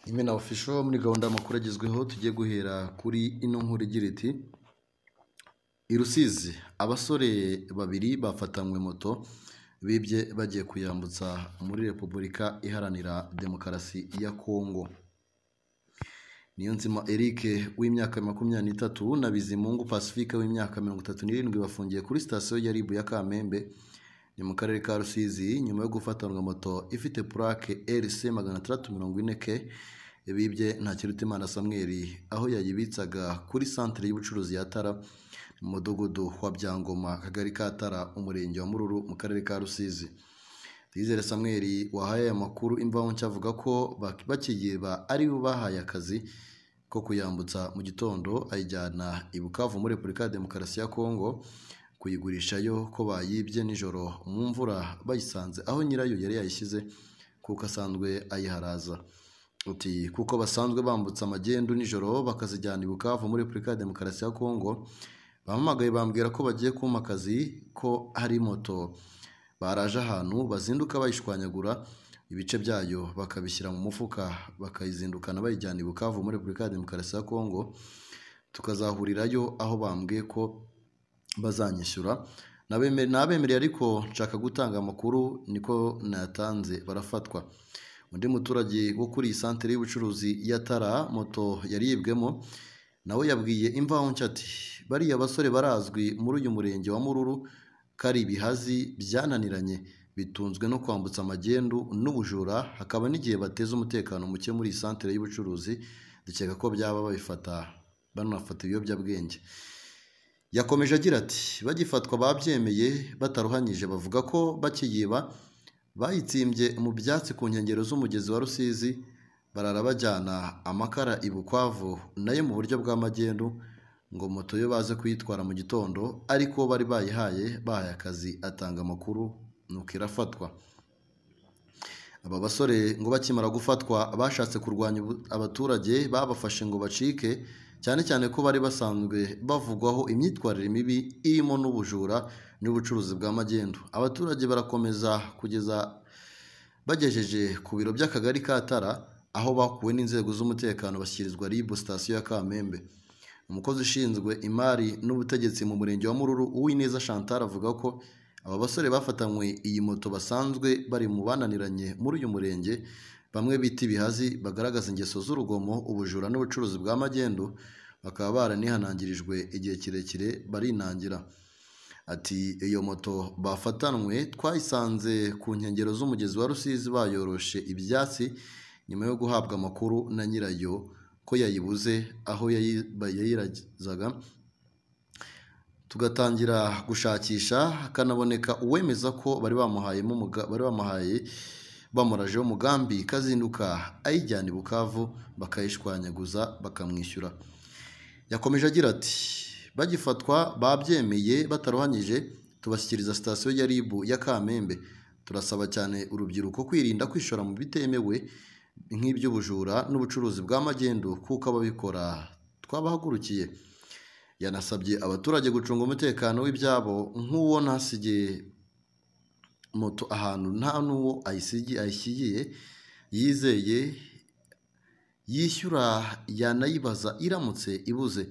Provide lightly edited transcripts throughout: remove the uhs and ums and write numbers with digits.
Imena Official muri gahunda y'amakuru agezweho, tugiye guhera kuri ino nkuru igira iti: I Rusizi abasore babiri bafatanywe moto bibye bagiye kuyambutsa muri Repubulika Iharanira Demokarasi ya Kongo. Niyonzima Eric w'imyaka 23 na Bizimungu Pacifique w'imyaka 37 bafungiye kuri sitasiyo ya RIB ya Kamembe ni mu karere ka Rusizi nyuma yo gufatanwa moto ifite plaque RC 640K bibye Ntakirutimana Samuel aho yayibitsaga kuri santere y'ubucuruzi ya Tara mu mudugudu wa Byangoma, akagari ka Tara, umurenge wa Mururu mu karere ka Rusizi. Tuyizere Samuel wahaye aya makuru Imvaho Nshya avuga ko bakiyiba ari bo bahaye akazi ko kuyambutsa mu gitondo ayijyana i Bukavu muri Repubulika ya Demokarasi ya Kongo kuyigurishayo, ko bayibye nijoro mu mvura bayisanze aho nyirayo yari yayishyize kuko asanzwe ayiharaza. Uti kuko basanzwe bambutsa amagendu nijoro bakazijyana i Bukavu muri Repubulika ya Demokarasi ya Kongo, bampamagaye bambwira ko bagiye kumpa akazi ko hari moto baraje ahantu bazinduka bayishwanyagura ibice byayo bakabishyira mu mufuka bakayizindukana bayijyana i Bukavu muri Repubulika ya Demokarasi ya Kongo, tukazahurirayo aho bambwiye ko bazanyishyura. Nabemereye ariko nshaka gutanga amakuru niko nayatanze barafatwa. Undi muturage wo kuri iyi santere y'ubucuruzi ya Tara moto yari yibwemo nawe yabwiye Imvaho Nshya ati bariya basore barazwi muri uyu murenge wa Mururu ko ari ibihazi byananiranye bitunzwe no kwambutsa amagendu n'ubujura, hakaba n'igihe bateza umutekano muke muri iyi santere y'ubucuruzi, dukeka ko byaba babifata banafata ibiyobyabwenge. Yakomeje agira ati bagifatwa babyemeye bataruhanyije, bavuga ko bakiyiba bayitsimbye mu byatsi ku nkengero z'umugezi wa Rusizi, barara bajyana amakara i Bukavu nayo mu buryo bw'amagendu ngo moto yo baze kuyitwara mu gitondo, ariko bari bayihaye bahaye akazi atanga amakuru nuko irafatwa. Aba basore ngo bakimara gufatwa bashatse kurwanya abaturage babafashe ngo bacike, cyane cyane ko bari basanzwe bavugwaho imyitwarire mibi irimo n'ubujura n'ubucuruzi bwa magendu. Abaturage barakomeza kugeza bagejeje ku biro by'akagari ka Tara aho bakuwe n'inzego z'umutekano bashyikirizwa RIB sitasiyo ya Kamembe. Umukozi ushinzwe imari n'ubutegetsi mu murenge wa Mururu, Uwineza Chantal, avuga ko aba basore bafatanywe iyi moto basanzwe bari mu bananiranye muri uyu murenge, bamwe bita ibihazi bagaragaza ingeso z'urugomo, ubujura n'ubucuruzi bwa magendu, bakaba baranihanangirijwe igihe kirekire barinangira. Ati iyo moto bafatanwe twayisanze ku nkengero z'umugezi wa Rusizi bayoroshe ibyatsi nyuma yo guhabwa amakuru na nyirayo ko yayibuze aho yayirazaga, tugatangira gushakisha hakanaboneka uwemeza ko bari bamuhaye bamurajeho umugambi kazinduka ayijyana i Bukavu bakayishwanyaguza bakamwishyura. Yakomeje agira ati bagifatwa babyemeye bataruhanyije tubashyikiriza sitasiyo ya RIB ya Kamembe. Turasaba cyane urubyiruko kwirinda kwishora mu bitemewe nk'iby'ubujura n'ubucuruzi bwa magendu kuko ababikora twabahagurukiye. Yanasabye abaturage gucunga umutekano w'ibyabo nk'uwo ntasigiye moto ahantu nta n'uwo ayisigiye yizeye yishyura yanayibaza iramutse ibuze.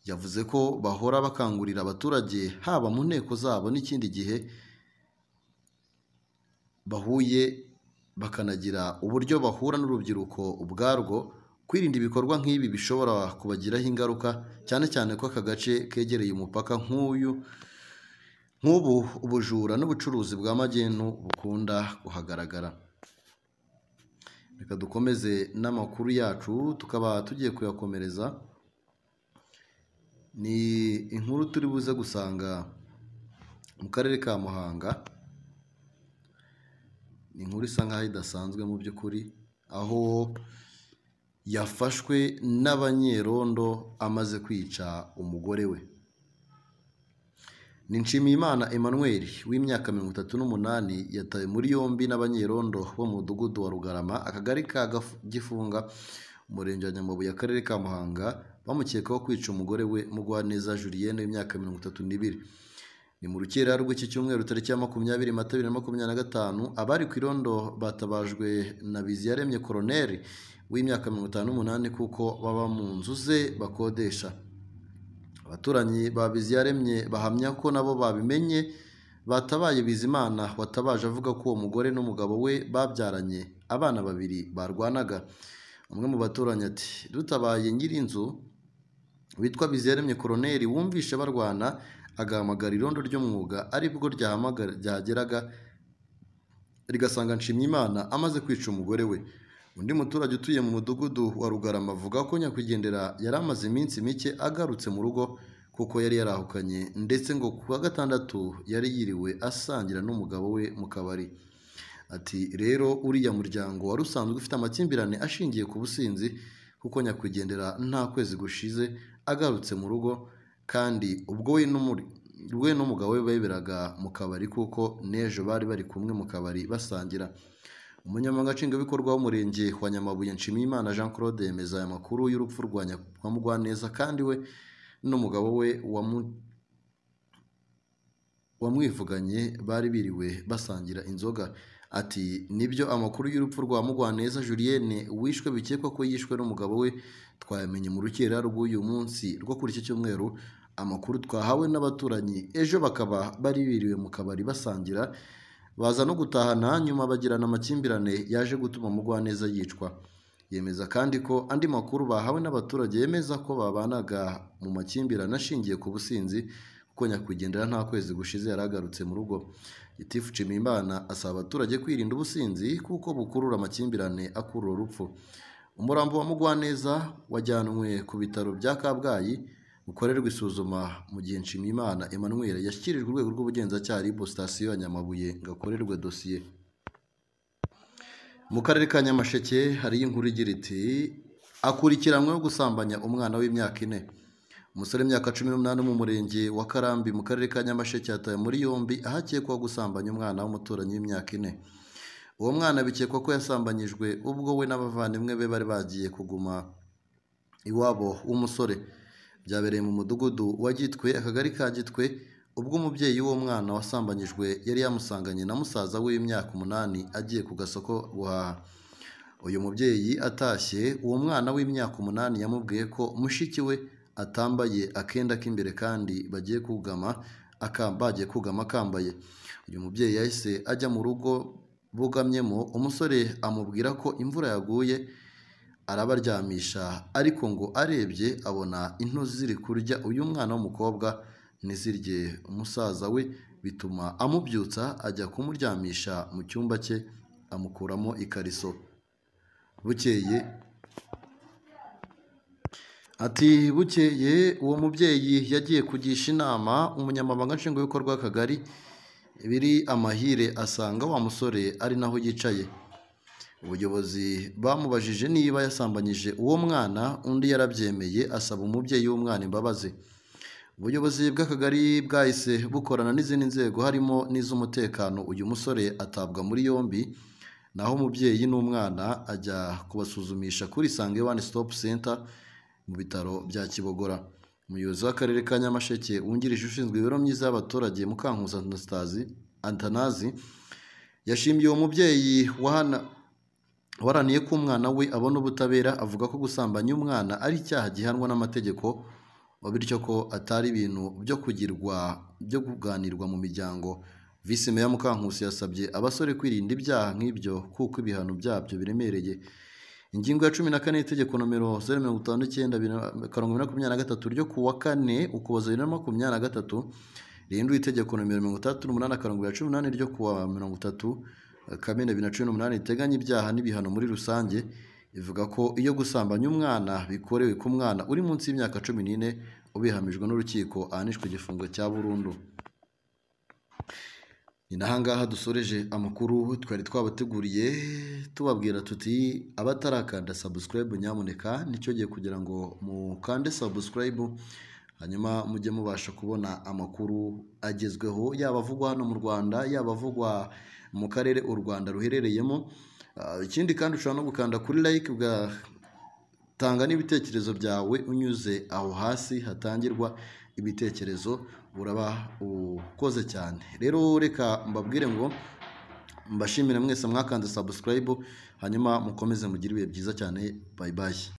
Yavuze ko bahora bakangurira abaturage haba mu nteko zabo n'ikindi gihe bahuye, bakanagira uburyo bahura n'urubyiruko ubwarwo kwirinda ibikorwa nk'ibi bishobora kubagiraho ingaruka, cyane cyane ko aka gace kegereye umupaka nk'ubu ubujura n'ubucuruzi bwa magendu bukunda kuhagaragara. Reka dukomeze n'amakuru yacu, tukaba tugiye kuyakomereza. Ni inkuru turi buze gusanga mu karere ka Muhanga, ni inkuru isa nkaho idasanzwe mu by'ukuri, aho yafashwe n'abanyerondo amaze kwica umugore we. Ni Nshimiyimana Emmanuel w'imyaka 38 yatawe muri yombi n'abanyerondo bo mu mudugudu wa Rugarama, akagari ka Gifunga, umurenge wa Nyamabuye, akarere ka Muhanga, bamukekaho kwica umugore we Mugwaneza Julienne w'imyaka 32. Ni mu rukera rw'iki cyumweru tariki ya 20 Mata 2025, abari ku irondo batabajwe na Biziyaremye Koroneri w'imyaka 58 kuko baba mu nzu ze bakodesha. Abaturanyi ba Biziyaremye bahamya ko nabo babimenye batabaye Bizimana watabaje avuga ko uwo mugore n'umugabo we babyaranye abana babiri barwanaga. Umwe mu baturanyi ati dutabaye nyir'inzu witwa Biziyaremye Koroneri wumvishe barwana agahamagara irondo ry'umwuga, aribwo ryahageraga rigasanga Nshimiyimana amaze kwica umugore we. Undi muturage utuye mu mudugudu wa Rugarama avuga ko nyakwigendera yari amaze iminsi mike agarutse mu rugo kuko yari yarahukanye, ndetse ngo ku wa gatandatu yari yiriwe asangira n'umugabo we mu kabari. Ati rero uriya muryango wari usanzwe ufite amakimbirane ashingiye ku businzi, kuko nyakwigendera nta kwezi gushize agarutse mu rugo, kandi ubwo we n'umugabo we biberaga mu kabari kuko n'ejo bari bari kumwe mu kabari basangira. Umunyamabanga nshingwabikorwa w'umurenge wa Nyamabuye Nshimiyimana Jean Claude yemeza aya makuru y'urupfu rwa Mugwaneza, kandi we n'umugabo we wamwivuganye bari biriwe basangira inzoga. Ati nibyo, amakuru y'urupfu rwa Mugwaneza Julienne wishwe bikekwa ko yishwe n'umugabo we twayamenye mu rukera rw'uyu munsi rwo kuri iki cyumweru. Amakuru twahawe n'abaturanyi ejo bakaba bari biriwe mu kabari basangira, baza no gutahana, nyuma bagirana amakimbirane yaje gutuma Mugwaneza yicwa. Yemeza kandi ko andi makuru bahawe n'abaturage yemeza ko babanaga mu makimbirane ashingiye ku businzi, kuko nyakwigendera nta kwezi gushize yaragarutse mu rugo. Gitifu Nshimiyimana asaba abaturage kwirinda ubusinzi kuko bukurura amakimbirane akurura urupfu. Umurambo wa Mugwaneza wajyanwe ku bitaro bya Kabgayi bukorerwa isuzuma, mu gihe Nshimiyimana Emmanuel yashyikirijwe urwego rw'ubugenzacyaha RIB sitasiyo ya Nyamabuye ngo akorerwe dosiye. Mu karere ka Nyamasheke hariyo inkuru igira iti akurikiranyweho gusambanya umwana w'imyaka 4. Umusore w'imyaka 18 mu murenge wa Karambi mu karere ka Nyamasheke yatawe muri yombi ahakekwaho gusambanya umwana w'umuturanyi w'imyaka 4. Uwo mwana bikekwa ko yasambanyijwe ubwo we n'abavandimwe be bari bagiye kuguma iwabo w'umusore. Byabereye mu mudugudu wa Gitwe, akagari ka Gitwe, ubwo umubyeyi w'uwo mwana wasambanyijwe yari yamusanganye na musaza we w'imyaka 8 agiye ku gasoko guhaha. Uyu mubyeyi atashye, uwo mwana w'imyaka 8 yamubwiye ko mushiki we atambaye akenda k'imbere kandi bagiye kugama akambaye. Uyu mubyeyi yahise ajya mu rugo bugamyemo, umusore amubwira ko imvura yaguye arabaryamisha, ariko ngo arebye abona intozi ziri kurya uyu mwana w'umukobwa ntizirye umusaza we, bituma amubyutsa ajya kumuryamisha mu cyumba cye amukuramo ikariso. Bukeye ati bukeye uwo mubyeyi yagiye kugisha inama umunyamabanga nshingwabikorwa w'akagari biri amahire, asanga wa musore ari naho yicaye. Ubuyobozi bamubajije niba yasambanyije uwo mwana, undi yarabyemeye asaba umubyeyi w'umwana imbabazi. Ubuyobozi bw'akagari bwahise bukorana n'izindi nzego harimo n'iz'umutekano, uyu musore atabwa muri yombi, naho umubyeyi n'umwana ajya kubasuzumisha kuri Isange One Stop Center mu bitaro bya Kibogora. Umuyobozi w'akarere ka Nyamasheke wungirije ushinzwe imibereho myiza y'abaturage Mukankusi Atanazi yashimiye uwo mubyeyi waharaniye ko umwana we abona ubutabera, avuga ko gusambanya umwana ari icyaha gihanwa n'amategeko, bityo ko atari ibintu byo kuganirwa mu miryango. Visi Meya Mukankusi yasabye abasore kwirinda ibyaha nk'ibyo kuko ibihano byabyo biremereye. Ingingo ya 14 y'itegeko nomero 059/2023 ryo ku wa 4 Ukuboza 2023 rihinduye itegeko nomero 68/2018 ryo ku wa 30 Kamena 2018 riteganya ibyaha n'ibihano muri rusange, ivuga ko iyo gusambanya umwana bikorewe ku mwana uri munsi y'imyaka 14 ubihamijwe n'urukiko ahanishwa igifungo cya burundu. Ni nahangaha dusoreje amakuru twari twabateguriye, tubabwira tuti abatarakanda subscribe nyamuneka nicyo gihe kugira ngo mukande subscribe, hanyuma mujye mubasha kubona amakuru agezweho, yaba avugwa hano mu Rwanda, yaba avugwa mu karere u Rwanda ruherereyemo. Ikindi kandi ushobora no gukanda kuri like, ugatanga n'ibitekerezo byawe unyuze aho hasi hatangirwa ibitekerezo, uraba ukoze cyane. Rero reka mbabwire ngo mbashimire mwese mwakanze subscribe, hanyuma mukomeze mugire ibihe byiza cyane. Bye bye.